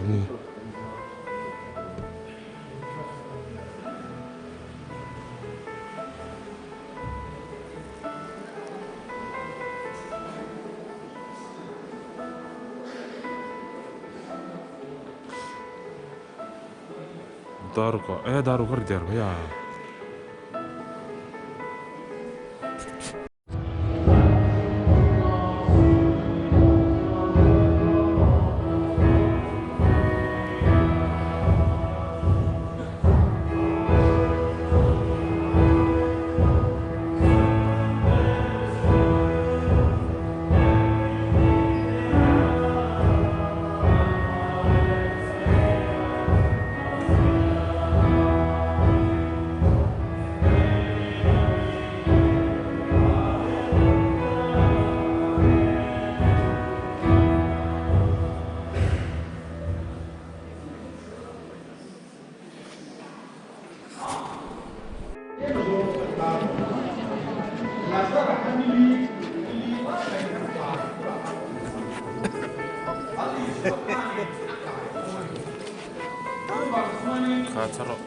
ni. Dar ruk ah e dar ruk a ri der mai a. Kha char rawh.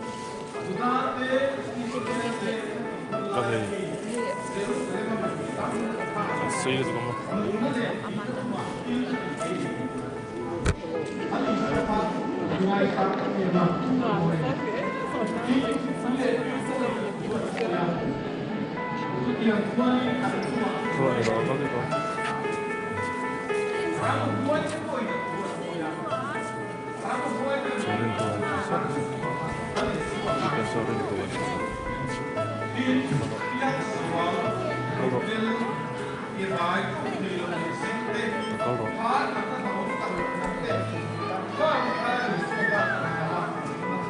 Ka hei. Sei lutuk a maw.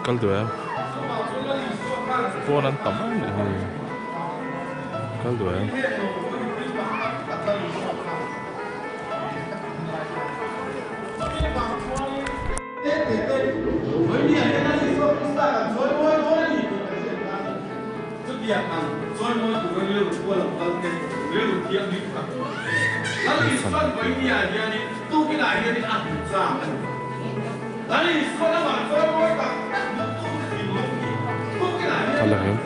Kal duh em? Pawn an tam a nih hi. Kal duh em? Kal ang em?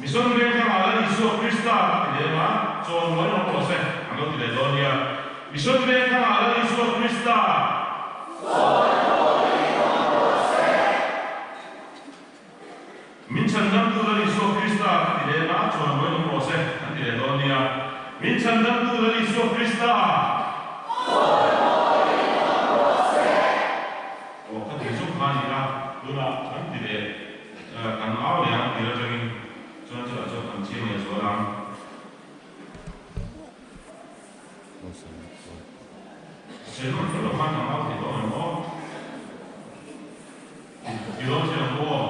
Mission Vengthangah Lal Isua Krista ka ti lem a, chawnmawi awm rawh se an lo ti leh dawn nia. Mission Vengthangah Lal Isua Krista. Chawnmawi awm rawh se. Min chhandamtu Lal Isua Krista ka ti lem a, chawnmawi awm rawh se an ti leh dawn nia. Min chhandamtu Lal Isua Krista. Chawnmawi awm rawh se. Aw ka tih zawk kha a ni a, tunah kan ti leh kan au leh ang tir atangin chuan chutah chuan kan chiang leh zual ang. Sermon kher lo khan kan au thei dawn em aw? Ti dawn thei ang aw?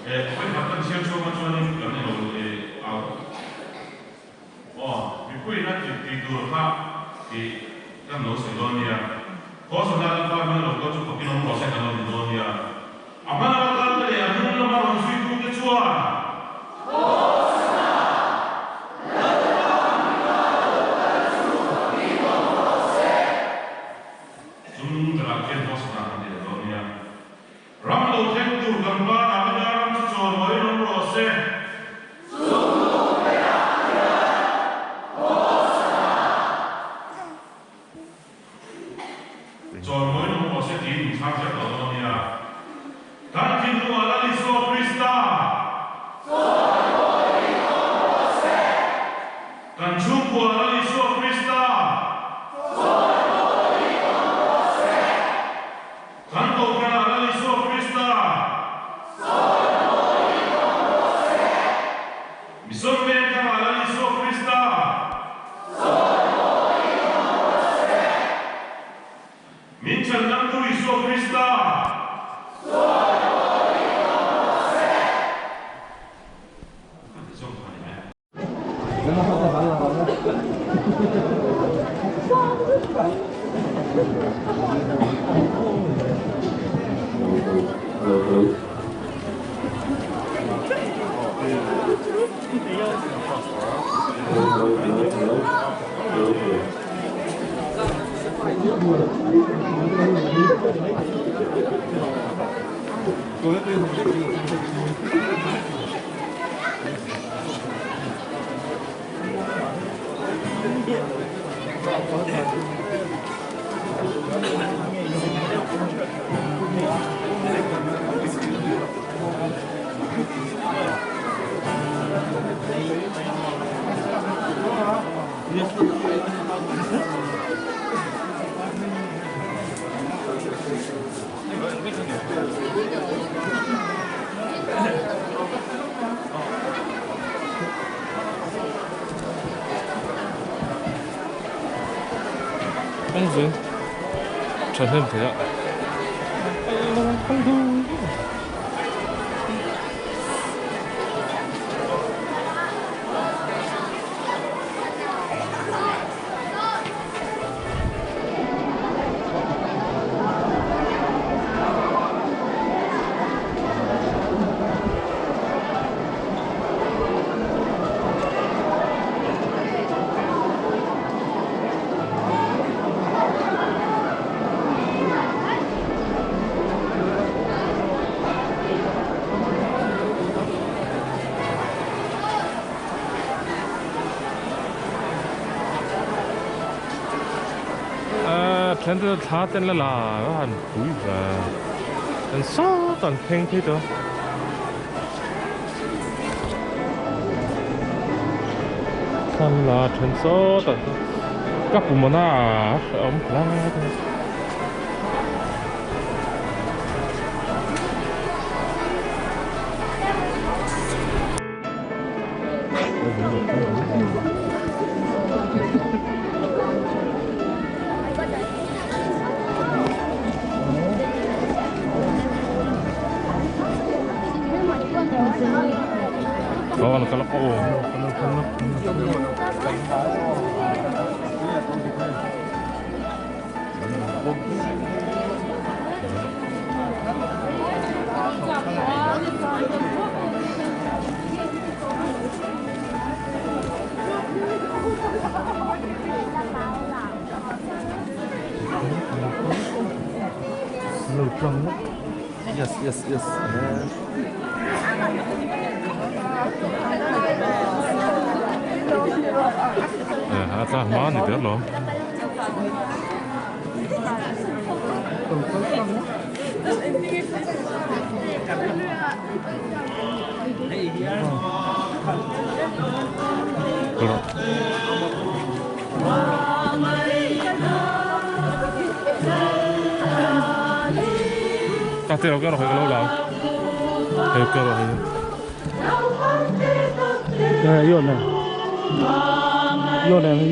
Eh, vawikhat kan chhiar chhuak a chuanin kan ilo au. Aw, mipuiin a ti ti tur kha tih kan lo sawi dawn nia. Khawsana Lalpa hming lo kal chu fakin awm rawh se kan lo ti dawn nia. A hma lama kal te leh a hnung lama rawn zuitute chuan. Khawsana Lalpa hminga lo kal chu fakin awm rawh se. Chung berah khian Khawsana kan ti leh dawn nia. Ram lo thleng tur kan pa Davida ram chu chawnmawiin awm rawh se. Chung lung berah hian Hosana. Chawnmawiin awm rawh se tiin min chhang zel tawh dawn nia. Kan thinlungah Lal Isua Krista. Chawnmawiin awm rawh se. Kan chhungkua Lal Isua Krista. Chawnmawiin awm rawh se. Kan Kohhranah Lal Isua Krista. Sawi mawi awm rawh se. Mission Vengthangah Lal Isua Krista. Sawi mawi awm rawh se. Min chhandamtu Isua Krista. Sawi mawi awm rawh se. Ka ti zawk kha ni e. Thahnem thei a. Then chu thla ten la la a han pui ve an sawt an thleng phei tawh thla la then sawt an ka pum a na a hrehawm hle a. Yes, yes, yes. A tla hma ni der lo. Ta te lo ka ro ka lo lao. He ka ro he. Yo nè. Yo nè hi.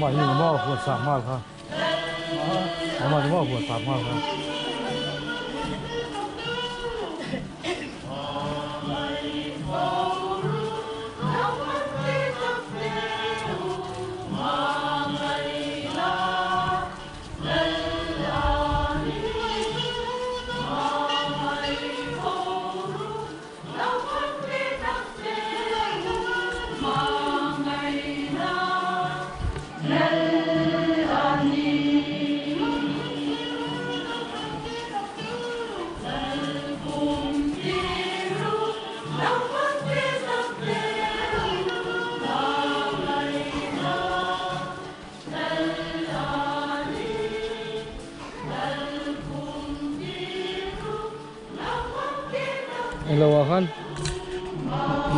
Nangmah hi maw huan sak nghal kha. Nangmah hi maw huan sak nghal kha. Englo ah khan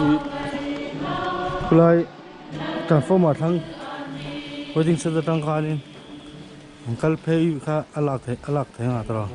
ih khulai transformer thlang wedding set atang khanin an kal phei kha a lak theih a lak theih ang tawh.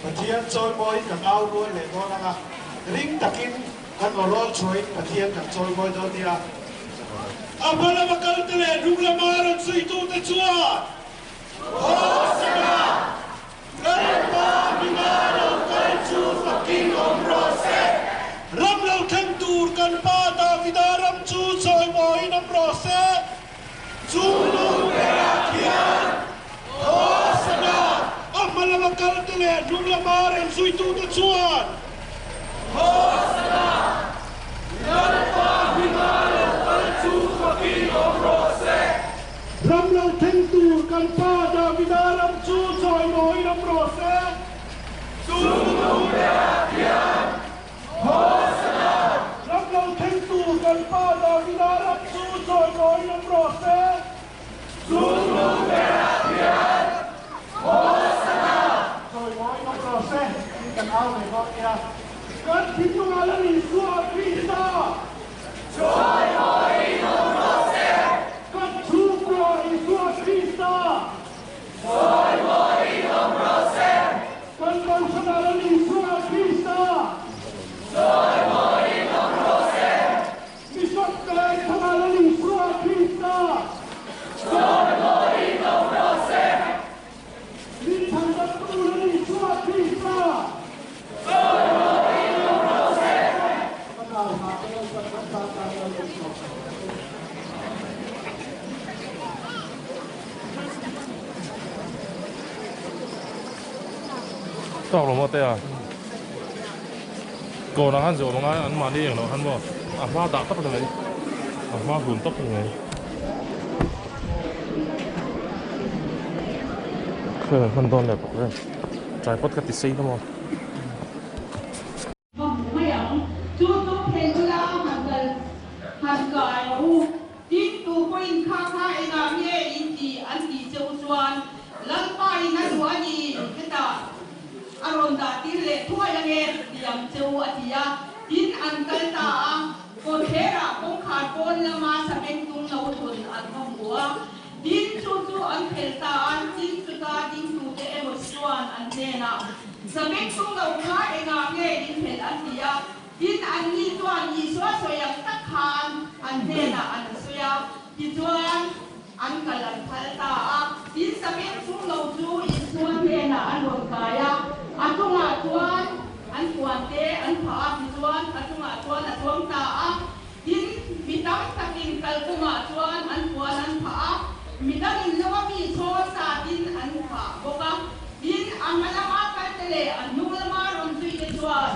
Pathian chawimawiin kan au rual leh dawn ang a, ring takin kan aw rawl chhuahin Pathian kan chawimawi dawn nia. A hma lama kalte leh hnung lama rawn zuitute chuan Hosana! Lalpa hminga lo kal chu fakin awm rawh se! Ram lo thleng tur kan pa Davida ram chu chawimawiin awm rawh se! Chung lung berah khian Hosana! A hma lama kalte leh hnung lama rem zuitute chuan Hosana! Lalpa hminga lo kal chu fakin awm rawh se! Ram lo thleng tur kan pa Davida ram chu chawimawi awm rawh se! Chung lung berah khian Hosana! Ram lo thleng tur kan pa Davida ram chu chawimawi awm rawh se! Chung lung berah khian Hosana! Chawimawi awm rawh se tih kan au leh dawn nia. Kan thinlungah Lal Isua Krista Chawimawi awm rawh se! Kan chhungkua Isua Krista Chawimawi awm rawh se! Kan Kohhranah Lal Isua Krista Chawimawi awm rawh se! Mihring Pengthangah Lal Isua Krista Chawimawi awm rawh se! Min chhandamtu Lal Isua Krista Chawimawi awm rawh se! Tawk lo maw te a kawn ah khan zawh lo ngai an mahni eng loh khan maw a hma dah tak ni mai a hma hun tak ni mai khawi an hman dawn leh bawk em tripod ka ti sei na maw. Va hmu mai ang. Chu chu phei bula han kal han kai rawh u. Tin, tu pawhin kha kha engah nge in ti an tih che u chuan Lalpa in a duh a ni hetah a rawn dah tir leh thuai ange ti ang che u a ti a. Tin, an kal ta a, kawtherah kawngkhar pawn lama sabengtung lo thawn an va hmu a. Tin, chu chu an phel ta a, tin chuta dingtute emaw chuan an hnenah, Sabengtung lo kha engah nge in phelh an ti a? Tin, anni chuan Isua sawi ang tak khan an hnenah an sawi a, tichuan an kal an phal ta a. Tin, sabengtung lo chu Isua hnenah an rawn kai a, a chungah chuan an puan te an phah a, tichuan a chungah chuan a chuang ta a. Tin, mi tam takin kalkawngah chuan an puan an phah a, mi dangin lova mi chhawn satin an phah bawk a. Tin, a hma lama kalte leh a hnung lama rawn zuite chuan,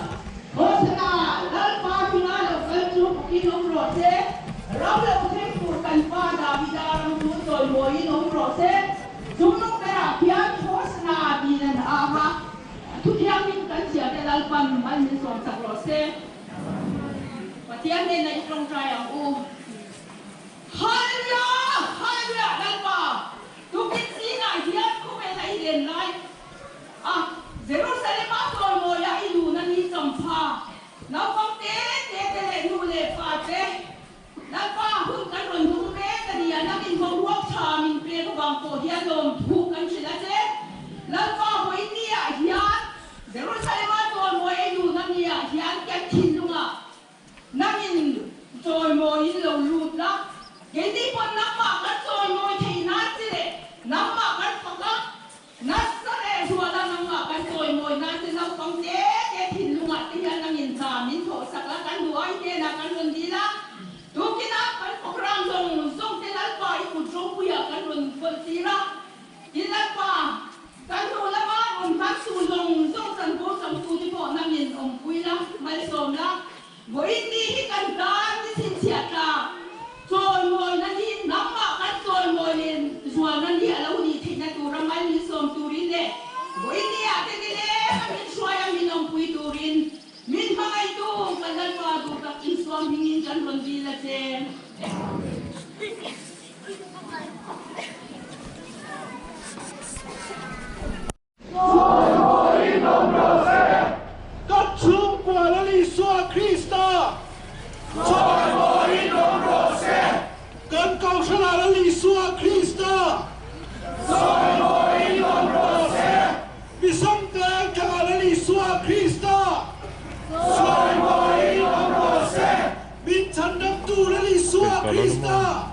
Hosana, Lalpa hminga lo kal chu bawkin awm rawh se, ram lo thleng tur kan pa Davida ram chu chawimawiin awm rawh se, chung lung berah khian Hosana tiin an ah a, thuthiangin kan chhiate Lalpan mal min sawmsak rawh se. Pathian hnena i tawngtai ang u. Hallelujah! Hallelujah! Lalpa, tukin zingah hian khawvela i len lai a, Jerusalem-a chawimawiah i lun a ni champha. Naupang te te te leh nu leh pa te, Lalpa, hun kan rawn hmang mek a ni a, nang in boruak tha min pek avang pawh hian lawmthu kan hrilh a che. Lalpa, vawiin-niah hian Jerusalem-a chawimawi ei lun a niah hian kan thinlungah nangin chawimawiin lo lut la, keini pawh nangmah kan chawimawi theih nan che leh nangmah kan fak a, nasa. tawh lo ni maw?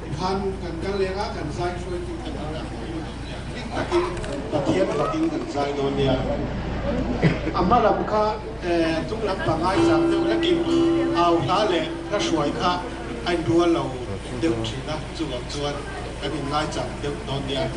Tikhan kan kal leng a, kan zai hruaitu te kan dah dik takin Pathian fakin kan zai dawn nia. A hma lam kha tung lam pangai chang deuh hlekin au hla leh hla hruai kha a inrual lo deuh thin a, chuvang chuan kan inngai chang deuh dawn nia.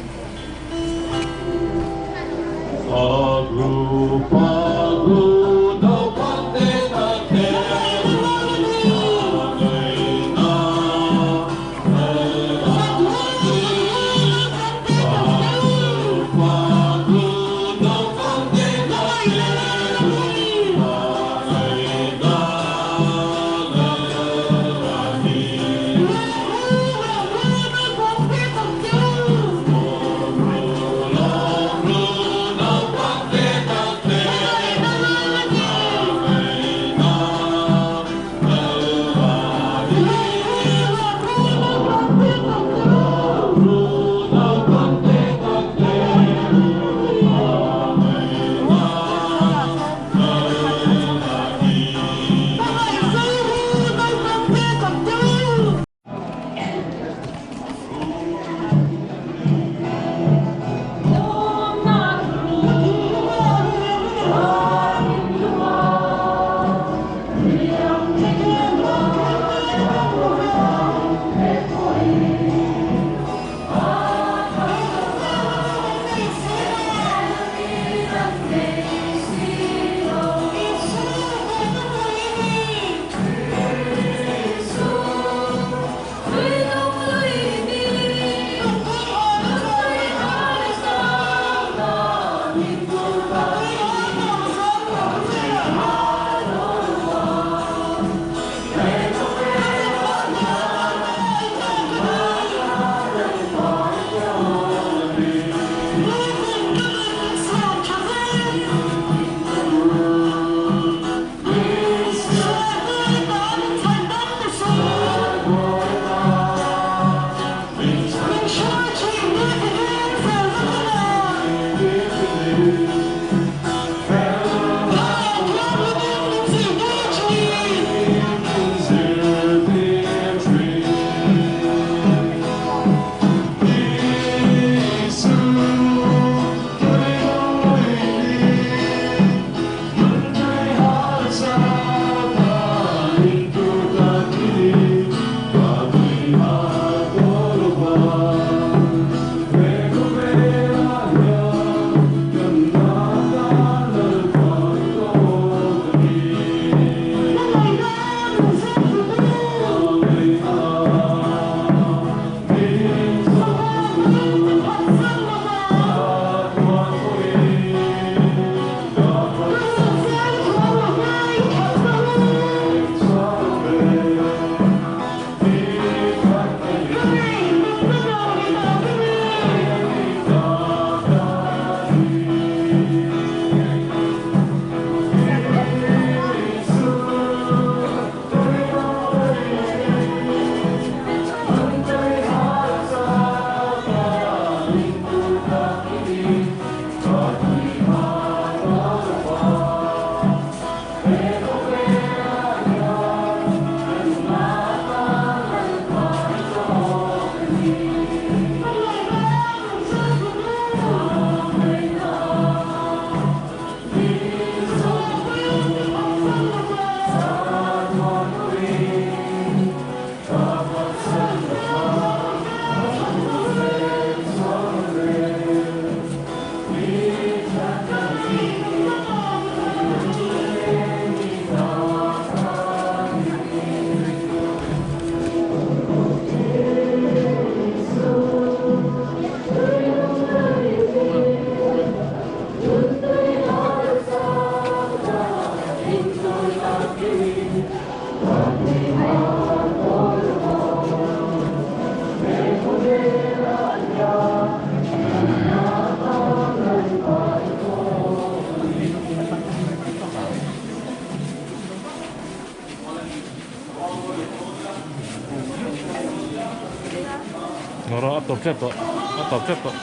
Nora a tawp tep tawh a tawp tep tawh.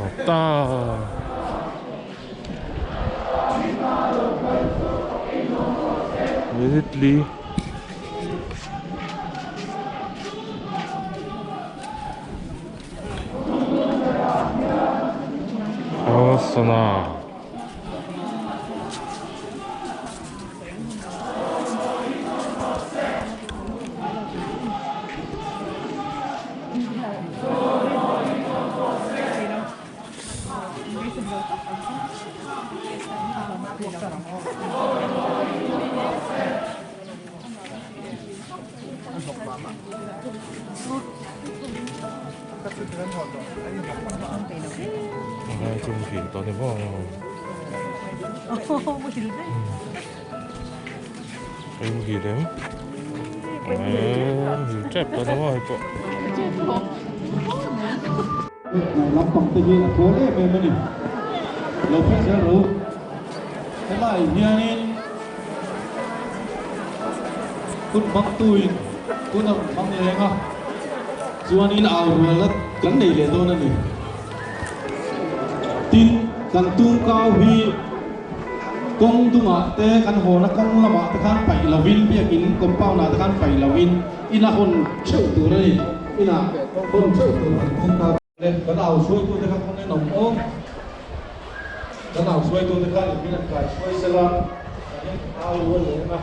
Tawp ta. Minute li. Hosana. Lampang te hi a thawl em em a ni. Lo phei zel rawh u. Helai hianin hun hmangtuin hun a rawn hmang leng a, chuanin au rualna kan nei leh dawn a ni. Tin, kan tungkau hi kawng dungah te kan hawna kawng lamah te khan paih lovin biakin compound ah te khan paih lovin ina hawn theuh tur a ni. Ina hawn theuh tur kan tungkau. Le kan au hruaitute kha kawng en awm awm. Kan au hruaitute kha in min an kai hruai sela kan en au rual leh ang a.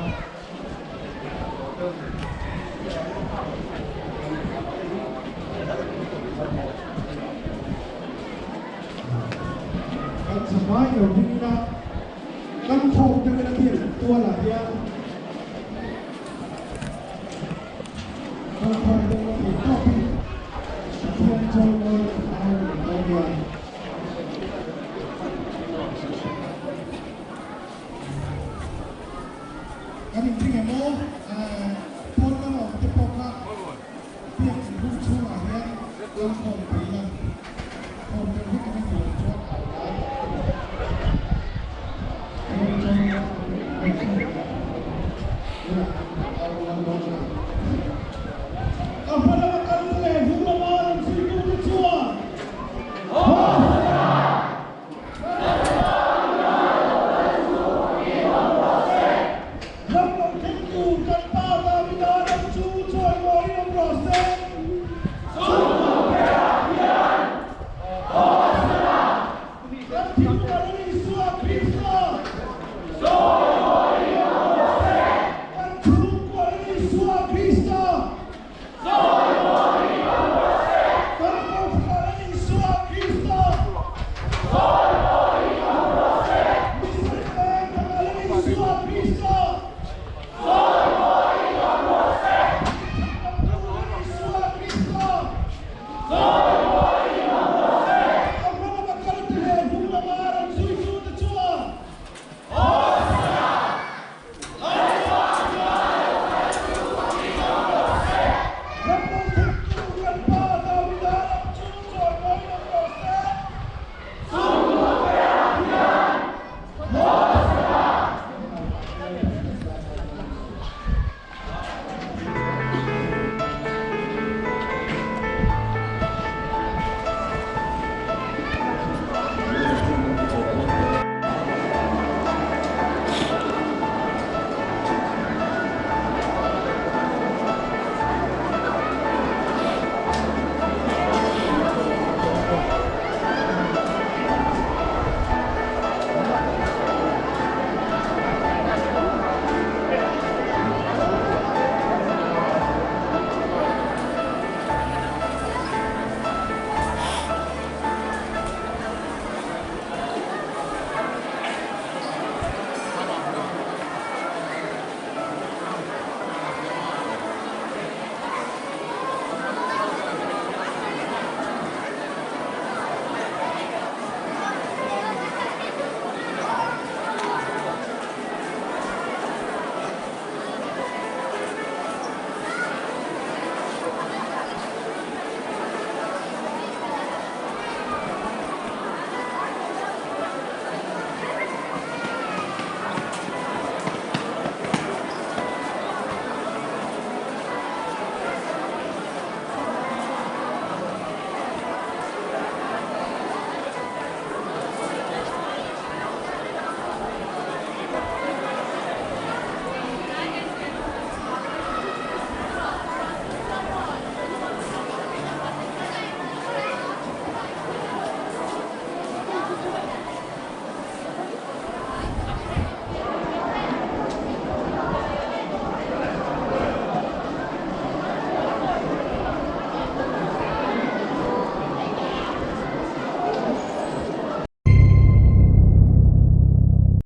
Kan chhawmai lo ding ila, kan khawm deuh ila thil tualah hian kan khawm deuh ila thei tawpin Pathian chawimawi kan au leh dawn nia. Kan inring em?